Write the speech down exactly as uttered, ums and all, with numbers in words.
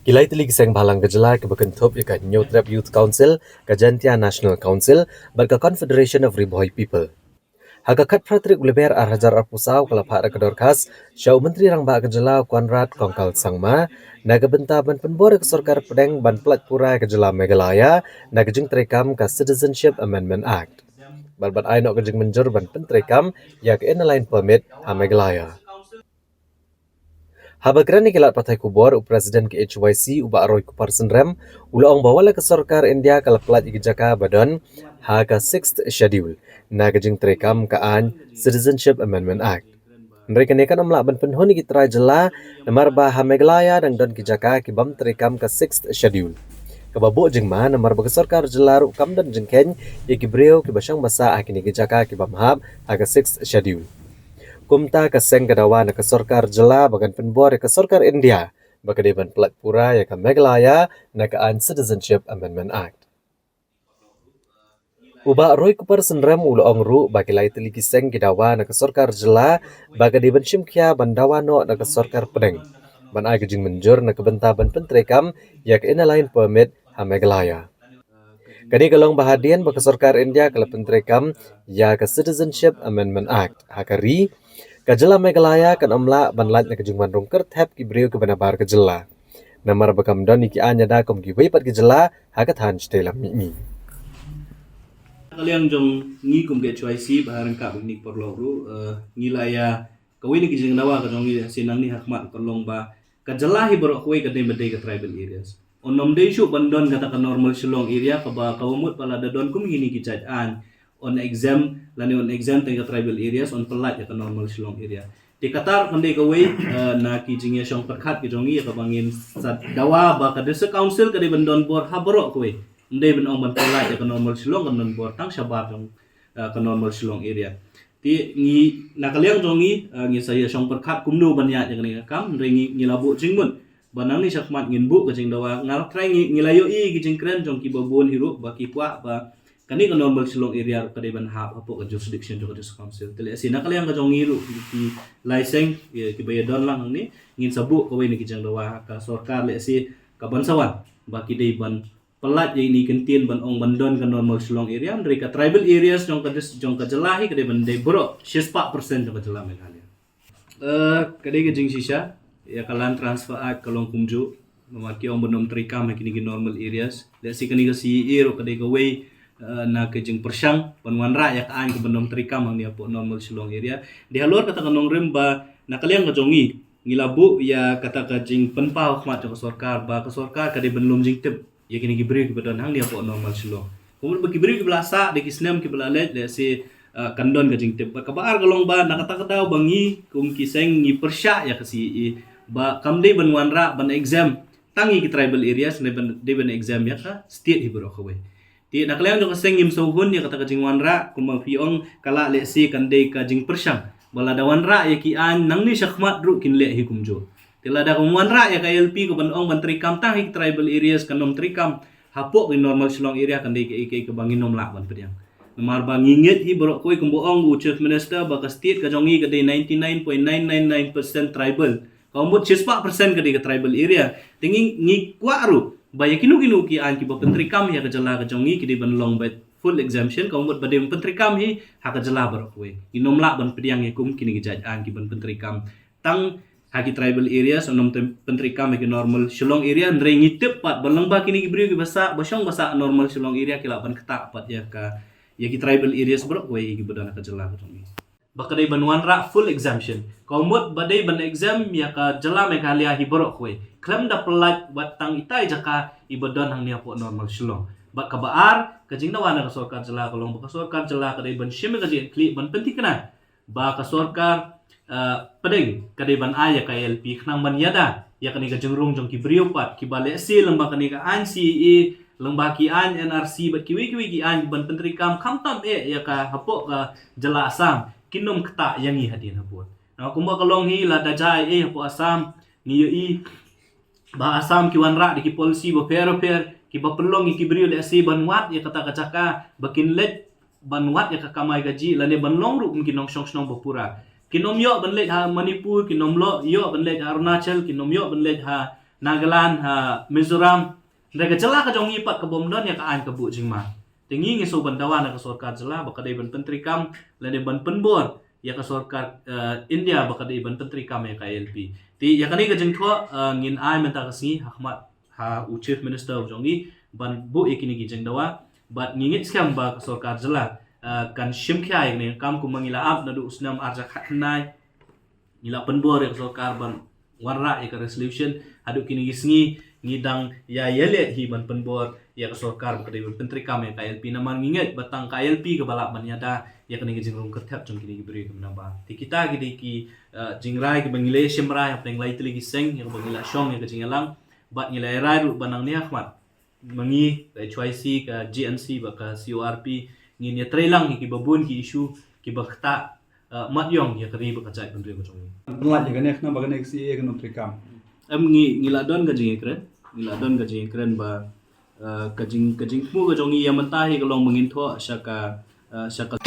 Ki lai tylli ki seng bhalang ka jylla kiba kynthup ïa ka Hynñiewtrep Youth Council, ka Jaintia National Council bad ka Confederation of Ri Bhoi People, ha ka khatphra tarik u Lber ar hajar arphew saw ka la phah da ka dorkhas sha u Myntri Rangbah ka jylla u Conrad Kongkal Sangma na ka bynta ban pynbor ïa ka sorkar pdeng ban pyllait pura ïa ka jylla Meghalaya na ka jingtreikam ka Citizenship Amendment Act bad ban ai noh ka jingmynjur ban pyntreikam ïa ka Inner Line Permit ha Meghalaya. Haba kren ïa ki lad pathai khubor, u President ka H Y C u Bah Roy Kupar Synrem u la ong ba wat la ka sorkar India ka la pyllait ïa ki jaka ba don ha ka Sixth Schedule na ka jingtreikam ka aiñ Citizenship Amendment Act, hynrei kane kan ym lah ban pynhun ïa ki trai jylla namar ba ha Meghalaya dang don ki jaka ki bym treikam ka Sixth Schedule, kaba buh jingma namar ba ka sorkar jylla ruh kam don jingkheiñ ïa ki briew kiba shong ba sah ha kine ki jaka ki bym hap ha ka Sixth Schedule. Kumta ka seng ka dawa na ka sorkar jylla ba kan pynbor ïa ka sorkar India ba ka dei ban pyllait pura ïa ka Meghalaya na ka aiñ Citizenship Amendment Act. U Bah Roy Kupar Synrem u la ong ruh ba ki lai tylli ki seng ki dawa na ka sorkar jylla ba ka dei ban shim khia ban dawa noh na ka sorkar pdeng ban ai ka jingmynjur na ka bynta ban pyntreikam ïa ka Inner Line Permit ha Meghalaya. Kane ka long ba hadien ba ka sorkar India ka la pyntreikam ïa ka Citizenship Amendment Act ha ka ri, ka jylla Meghalaya kan ym lah ban lait na ka jingwan rung kyrthep ki briew kiba nabar ka jylla namar ba kam don ïa ki aiñ ïada kum kiwei pat ki jylla ha ka thaiñ shatei lam mihngi. Ka liang jong ngi kum ka H Y C ba ha ryngkat bad ngi paralok ruh, eh, ngi la ïa kawei na ki jingdawa ka jong ngi, si nangne ha khmat ka long ba ka jylla hi baroh kawei ka dei ba dei ka tribal areas. Un ym dei shuh ban don kata ka normal Shillong area kaba, kaba mut ba lada don kum kine ki jait aiñ un exempt, lane un exempt ïa ka tribal areas, un pyllait ïa ka normal Shillong area. Te kata ruh kan dei kawei, eh, na ki jingïashong pyrkhat ki jong ngi ïa kaba ngin sa dawa ba ka District Council ka dei ban don bor ha baroh kawei. Ym dei ban ong ban pyllait ïa ka normal Shillong kan don bor tang shabar jong, eh, ka normal Shillong area. Te ngi na ka liang jong ngi, eh, ngi sa ïashong pyrkhat kumno ban ïaid ïa kane ka kam, hynrei ngi, ngi la buh jingmut ba nangne shakhmat ngin buh ka jingdawa. Nga la try ngi, ngi la ïohi ki jingkren jong kiba bun hi ruh ba ki kwah ba kane ka normal Shillong area ruh ka dei ban hap hapoh ka jurisdiction jong ka District Council. Te lehse na ka liang ka jong ngi ruh ki, ki lai seng, ïa, kiba ïadon lang hangne, ngin sa buh kawei na ki jingdawa ha ka sorkar, lehse kaban sa wan ba ki dei ban pyllait ïa ine i kyntien ban ong ban don ka normal Shillong area, hynrei ka tribal areas jong ka dis-, jong ka jylla hi ka dei ban dei baroh shispah percent jong ka jylla Meghalaya. Eh, ka dei ka jingshisha ïa ka Land Transfer Act ka long kumjuh, namar ki ong ban ym treikam ha kine ki normal areas. Lehse kane ka C A A ruh ka dei kawei, eh, na ka jingpyrshang ban wanrah ïa ka aiñ ka ban ym treikam hangne hapoh normal Shillong area. Dei halor kata ka nongrim ba na ka liang ka jong ngi, ngi la buh ïa kata ka jingpynpaw khmat jong ka sorkar ba ka sorkar ka dei ban lum jingtip ïa kine ki briew kiba don hangne hapoh normal Shillong. Kumno ba ki briew kiba la sah, da ki snem kiba la leit, lehse, ah, kan don ka jingtip. Bad kaba ar ka long ba na kata ka daw ba ngi kum ki seng ngi pyrshah ïa ka C A A ba kam dei ban wanrah ban exempt tang ïa ki tribal areas, ne ban, dei ban exempt ïa ka state hi baroh kawei. Te na ka liang jong ka seng ngim sngewhun ïa kata ka jingwanrah, kumba phi ong ka lah lehse kan dei ka jingpyrshang ba lada wanrah ïa ki aiñ nangne shakhmat ruh kin leh hi kumjuh. Te lada kam wanrah ïa ka I L P ka ban ong ban treikam tang ha ki tribal areas, kan ym treikam hapoh ki normal Shillong area, kan dei kaei kaei kaba ngin ym lah ban pdiang. Namar ba ngi ngeit hi baroh kawei kumba ong u Chief Minister ba ka state ka jong ngi ka dei ninety nine point nine nine nine percent tribal. Ka mut shispah percent ka dei ka tribal area. Te ngi, ngi kwah ruh ba ïa kino kino ki aiñ kiba pyntreikam ïa ka jylla ka jong ngi ki dei ban long beit full exemption, ka mut ba dei ban pyntreikam hi ha ka jylla baroh kawei. Ngin ym lah ban pdiang ïa kum kine ki jait aiñ kiban pyntreikam tang ha ki tribal areas, un ym pyntreikam ha ki normal Shillong area, hynrei ngi tip pat ba lyngba kine ki briew kiba sah, ba shong ba sah normal Shillong area ki lah ban ktah pat ïa ka, ïa ki tribal areas baroh kawei kiba don ha ka jylla ka jong ngi. Ba ka dei ban wanrah full exemption. Ka mut ba dei ban exempt ïa ka jylla Meghalaya hi baroh kawei, khlem da pyllait wat tang itai jaka iba don hangne hapoh normal Shillong. Bad kaba ar, ka jingdawa na ka sorkar jylla ka long ba ka sorkar jylla ka dei ban shim ïa ka jingkitkhlieh ban pynthikna ba ka sorkar, eh, pdeng ka dei ban ai ïa ka I L P khnang ban ïada ïa kane ka jingrung jong ki briew pat kiba lehse lyngba kane ka aiñ C A A, lyngba ki aiñ N R C bad kiwei kiwei ki aiñ ban pyntreikam khamtam eh ïa ka hapoh ka jylla Assam, kin ym ktah ïa ngi hadien habud. Na kumba ka long hi, lada jia ei ei hapoh Assam, ngi ïohi ba Assam ki wanrah da ki policy bapher bapher kiba pynlong ïa ki briew lehse ban wad ïa kata ka jaka ba kin leit ban wad ïa ka kamai kajih lane ban long ruh kum ki nongshong shnong bapura. Kin ym ïoh ban leit ha Manipur, kin ym ïoh ban leit ha Arunachal, kin ym ïoh ban leit ha Nagaland, ha Mizoram, hynrei ka jylla ka jong ngi pat ka bym don ïa ka aiñ ka buh jingma. Te ngi ngi shu ban dawa na ka sorkar jylla ba ka dei ban pyntreikam lane ban pynbor ïa ka sorkar, eh, India ba ka dei ban pyntreikam ïa ka I L P. Te ïa kane ka jingthoh, eh, ngin ai mynta ka sngi ha khmat ha u Chief Minister u jong ngi ban buh ïa kine ki jingdawa, bad ngi ngeit skhem ba ka sorkar jylla, eh, kan shim khia ïa kane ka kam kumba ngi la ap naduh u snem ar hajar khatkhyndai. Ngi la pynbor ïa ka sorkar ban wanrah ïa ka resolution, haduh kine ki sngi ngi dang ïa ïaleh hi ban pynbor ïa ka sorkar ba ka dei ban pyntreikam ïa ka I L P, namar ngi ngeit ba tang ka I L P kaba lah ban ïada ïa kane ka jingrung kyrthep jong kine ki briew ki mnaba. Te kita ki dei ki, eh, jingrai kiba ngi la shim rai hapdeng lai tylli ki seng ïa kaba ngi la shong ïa ka jingïalang, bad ngi la rai ruh ba nangne ha khmat ma ngi ka H Y C, ka G N C bad ka C O R P, ngin ïatreilang ïa kiba bun ki issue kiba ktah, eh, mat ïong ïa ka ri bad ka jaitbynriew ka jong ngi. Lait ïa kane khnang ba kane ka C A A kan ym treikam. Em, ngi ngi la don ka jingïakren, ngi la don ka jingïakren ba, eh, ka jing ka jingthmu ka jong ngi ïa mynta hi ka long ba ngin thoh sha ka, eh, sha ka